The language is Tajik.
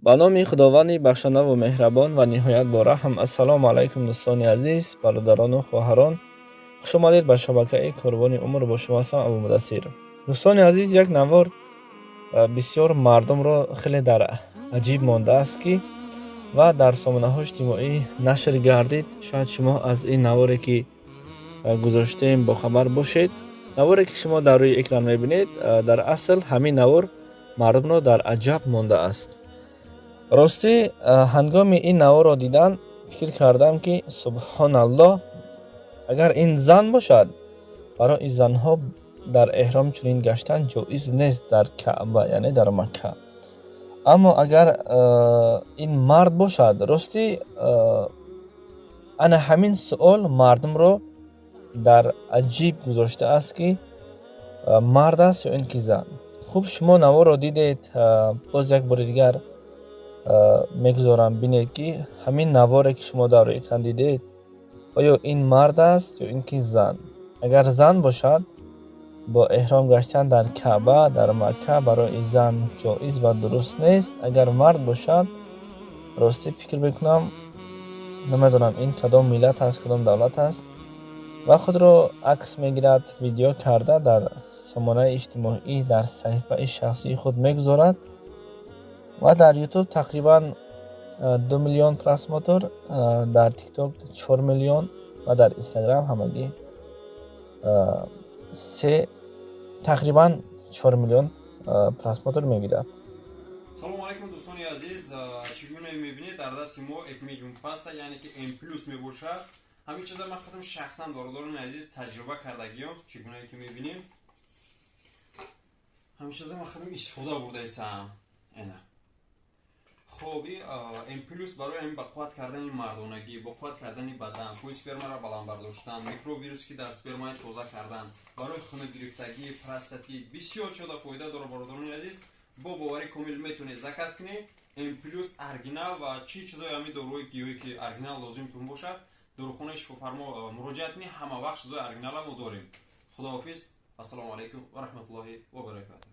Ба номи Худованди бахшандаву меҳрабон ва ниҳоят бораҳм. Ассалому алайкум, дӯстони азиз, бародарону хоҳарон. Хуш омадед ба шабакаи Корвони умр. Бо шумо ҳастам, Абумудасир. Дӯстони азиз, як навор бисёр мардумро хеле дар аҷиб мондааст, ки ва дар сомонаҳои иҷтимоӣ нашр гардид. Шояд шумо аз ин наворе, ки гузоштаем, бохабар бошед. Наворе, ки шумо дар рӯи экран мебинед, дар асл ҳамин навор мардумро дар аҷаб мондааст. Ростӣ, ҳангоми ин наворро дидан фикр кардам, ки субҳоналлоҳ, агар ин зан бошад, барои занҳо дар эҳром чунин гаштан ҷоиз нест дар Каъба, яъне дар Макка. Аммо агар ин мард бошад, ростӣ, ана ҳамин суол мардумро дар аҷиб гузоштааст, ки мард аст ё ин ки зан. Хуб, шумо наворро дидед. Боз як бори дигар мегузорам, бинед, ки ҳамин наворе, ки шумо дар рӯи экран дидед, оё ин мард аст ё ин ки зан. Агар зан бошад, бо эҳром гаштан дар Каъба, дар Макка барои зан ҷоиз ва дуруст нест. Агар мард бошад, ростӣ, фикр мекунам, намедонам, ин кадом миллат аст, кадом давлат аст, ва худро акс мегирад, видео карда, дар сомонаи иҷтимоӣ, дар саҳифаи шахсии худ мегузорад ва дар Ютуб тақрибан 2 миллион просмотр, дар Тикток 4 миллион ва дар Инстаграм ҳамагӣ се, тақрибан 4 миллион просмотр мегирад. Салому алайкум, дӯстони азиз. Чӣ гуна мебинед, дар дасти мо Экмедиум паста, яъне ки М плюс мебошад. Ҳамин чиза ман худам шахсан, бародарони азиз, таҷриба кардагиём. Чӣ гунае ки мебинем, ҳамин чиза ман худам истифода бурдаистам. Эна, хоб, М плюс барои ҳамин ба қувват кардани мардонагӣ, бо қувват кардани бадан, бӯи спермаро баланд бардоштан, микровирус, ки дар спермаи, тоза кардан, барои хунагирифтагӣ, простатит бисёр чода фоида дорад. Бародарони азиз, бо боварӣ комил метавонед заказ кунед М плюс оригинал ва чӣ чизои ҳамин доруҳои гиёҳӣ, ки оригинал лозимтон бошад, дорухонаи Шифофармо муроҷиат кунед. Ҳама вақт чизои оригинала мо дорем. Худоҳофиз, ассалому алайкум ва раҳматуллоҳи ва баракатуҳ.